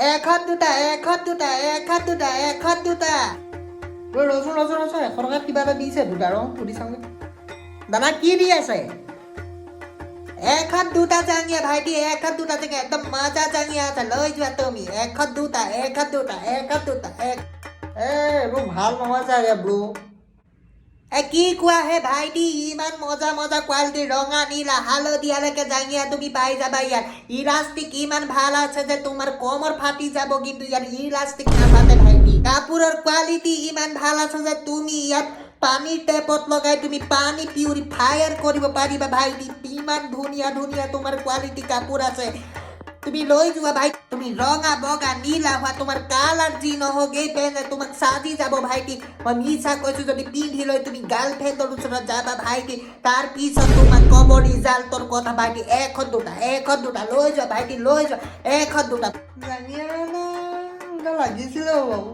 এখন দুটা, এখন দুটা, এখন দুটা, এখন দুটা। ঐ ৰচোন ৰচোন ৰচোন, 100 টকাত কিবা এটা দিছে দুটা, ৰ সুধি চাওঁগে। দাদা, কি দি আছে? এখন দুটা জাঙিয়া ভাইটি, এখন দুটা জাঙিয়া, একদম মজা জাঙিয়া আছে, লৈ যোৱা তুমি। এখন দুটা, এখন দুটা, এখন দুটা, এক। এ এইবোৰ ভাল নহয় চাগে ব্ৰ। এ কি কোৱা হে ভাইটি, ইমান মজা মজা কোৱালিটি, ৰঙা, নীলা, হালধীয়ালৈকে জাঙিয়া তুমি পাই যাবা ইয়াত। ইলাষ্টিক ইমান ভাল আছে যে তোমাৰ কমৰ ফাটি যাব, কিন্তু ইয়াত ইলাষ্টিক নাফাটে ভাইটি। কাপোৰৰ কোৱালিটি ইমান ভাল আছে যে তুমি ইয়াত পানীৰ টেপত লগাই তুমি পানী পিউৰিফায়াৰ কৰিব পাৰিবা ভাইটি। ইমান ধুনীয়া ধুনীয়া তোমাৰ কোৱালিটি কাপোৰ আছে, তুমি লৈ যোৱা ভাই। তুমি ৰঙা, বগা, নীলা হোৱা, তোমাৰ কালাৰ যি নহওক, এই পেণ্টে তোমাক সাজি যাব ভাইটি। মই মিছা কৈছো যদি পিন্ধি লৈ তুমি গাৰ্লফ্ৰেণ্ডৰ ওচৰত যাবা ভাইটি, তাৰ পিছত তোমাক ক'ব ৰিজাল্টৰ কথা ভাইটি। এখন দুটা, এখন দুটা, লৈ যোৱা ভাইটি, লৈ যোৱা, এখন দুটা। জাঙিয়া এটা লাগিছিলে বাৰু।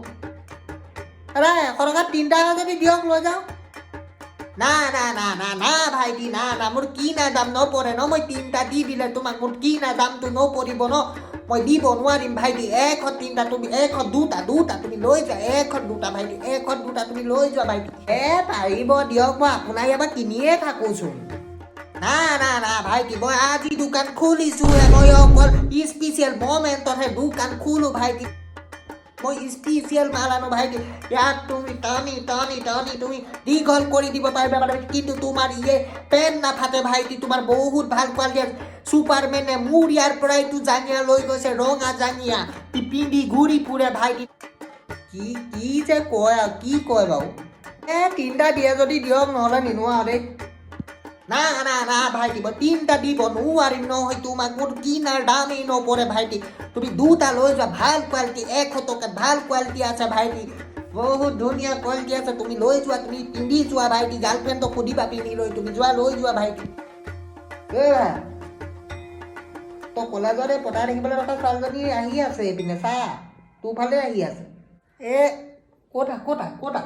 দাদা, 100 টকাত তিনিটা যদি দিয়ক, লৈ যাওঁ। না না না না না ভাইটি, না না, মোৰ কিনা দাম নপৰে ন। মই তিনিটা দি দিলে তোমাক মোৰ কিনা দামটো নপৰিব ন, মই দিব নোৱাৰিম ভাইটি। এখন তিনিটা, তুমি এখন দুটা, দুটা তুমি লৈ যোৱা। এখন দুটা ভাইটি, এখন দুটা তুমি লৈ যোৱা ভাইটি। এ পাৰিব দিয়ক, মই আপোনাৰ ইয়াৰ পৰা কিনিয়ে থাকোঁচোন। না না না ভাইটি, মই আজি দোকান খুলিছোহে। মই অকল স্পেচিয়েল মমেণ্টতহে দোকান খোলো ভাইটি। মই স্পেচিয়েল মাল আনো ভাইটি। ইয়াত তুমি টানি টানি টানি তুমি দীঘল কৰি দিব পাৰিবা মানে, কিন্তু তোমাৰ ইয়ে পেন নাফাটে ভাইটি। তোমাৰ বহুত ভাল কোৱালিটি আছে। ছুপাৰমেনে মোৰ ইয়াৰ পৰাইতো জাঙিয়া লৈ গৈছে, ৰঙা জাঙিয়া পিন্ধি ঘূৰি ফুৰে ভাইটি। কি কি যে কয় আৰু, কি কয় বাৰু। এ তিনিটা দিয়ে যদি দিয়ক, নহ'লে নিনো আৰু দেই। না না না ভাইটি, মই তিনিটা দিব নোৱাৰিম নহয় তোমাক, মোৰ কিনাৰ দামেই নপৰে ভাইটি। তুমি দুটা লৈ যোৱা, ভাল কোৱালিটি, 100 টকাত ভাল কোৱালিটি আছে ভাইটি, বহুত ধুনীয়া কোৱালিটি আছে। তুমি লৈ যোৱা, তুমি পিন্ধি যোৱা ভাইটি, গাৰ্লফ্ৰেণ্ডক সুধিবা পিন্ধি লৈ তুমি যোৱা, লৈ যোৱা ভাইটি। এ ভাই, তই কলেজত এই পতাই থাকিবলৈ থকা ছোৱালীজনী আহি আছে এইপিনে, চা, তোৰ ফালে আহি আছে। এ ক'তা ক'তা ক'তা,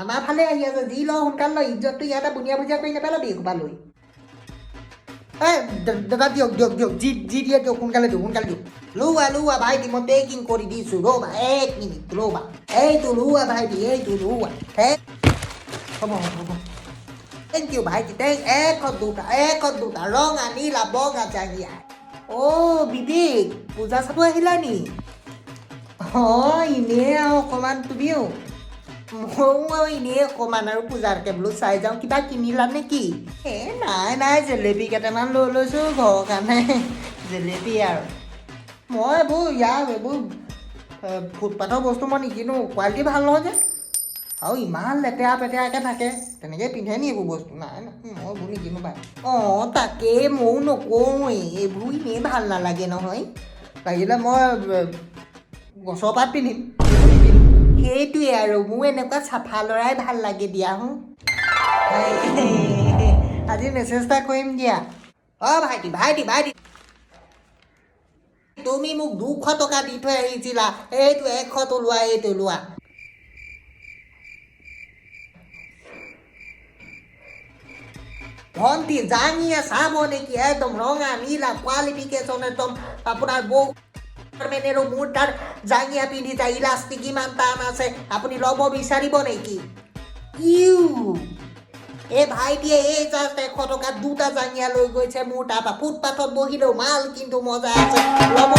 আমাৰ ফালে আহি আছে। যি ল সোনকালে ল, ইজ্জতটো ইয়াতে বুনিয়া ভুজিয়া কৰি নেপেলাবি এইসোপা লৈ। এ দাদা, দিয়ক দিয়ক দিয়ক, যি যি দিয়ে দিয়ক, সোনকালে দিয়ক, সোনকালে দিয়ক। লোৱা লোৱা ভাইটি, মই পেকিং কৰি দিছোঁ, ৰ'বা এক মিনিট ৰ'বা। এইটো লোৱা ভাইটি, এইটো লোৱা। হে হ'ব হ'ব হ'ব। Thank U ভাইটি, thank. এখন দুটা, এখন দুটা, ৰঙা, নীলা, বগা জাঙিয়া। অ' বিবেক, পূজা চাব আহিলা নি? অঁ, এনেই আৰু অকণমান। তুমিও? ময়ো আৰু এনেই অকণমান আৰু পূজাৰকে বোলো চাই যাওঁ। কিবা কিনিলা নেকি? এ নাই নাই, জেলেপি কেইটামান লৈ লৈছোঁ ঘৰৰ কাৰণে, জেলেপি আৰু। মই এইবোৰ ইয়াৰ এইবোৰ ফুটপাথৰ বস্তু মই নিকিনো, কোৱালিটি ভাল নহয় যে, আৰু ইমান লেতেৰা পেতেৰাকৈ থাকে, তেনেকৈ পিন্ধে নি এইবোৰ বস্তু? নাই নাই, মই এইবোৰ নিকিনো পাই। অঁ তাকেই, ময়ো নকওঁৱেই, এইবোৰ এনেই ভাল নালাগে নহয়। লাগিলে মই গছৰ পাত পিন্ধিম, এইবোৰ নিপিন্ধো। সেইটোৱে আৰু, মোৰ এনেকুৱা চাফা ল'ৰাই ভাল লাগে দিয়া হো। আজি মেছেজ এটা কৰিম দিয়া। অ' ভাইটি ভাইটি ভাইটি, তুমি মোক 200 টকা দি থৈ আহিছিলা, এইটো 100টো লোৱা, এইটো লোৱা। ভণ্টি, জাঙিয়া চাব নেকি? একদম ৰঙা, নীলা কোৱালিফিকেশ্যন, একদম আপোনাৰ বহু মেনেৰো মোৰ তাৰ জাঙিয়া পিন্ধি যায়, ইলাষ্টিক ইমান টান আছে, আপুনি ল'ব বিচাৰিব নেকি? ইউ এই ভাইটিয়ে এই জাষ্ট 100 টকাত দুটা জাঙিয়া লৈ গৈছে মোৰ তাৰপৰা। ফুটপাথত বহিলেও মাল কিন্তু মজা আছে, ল'ব।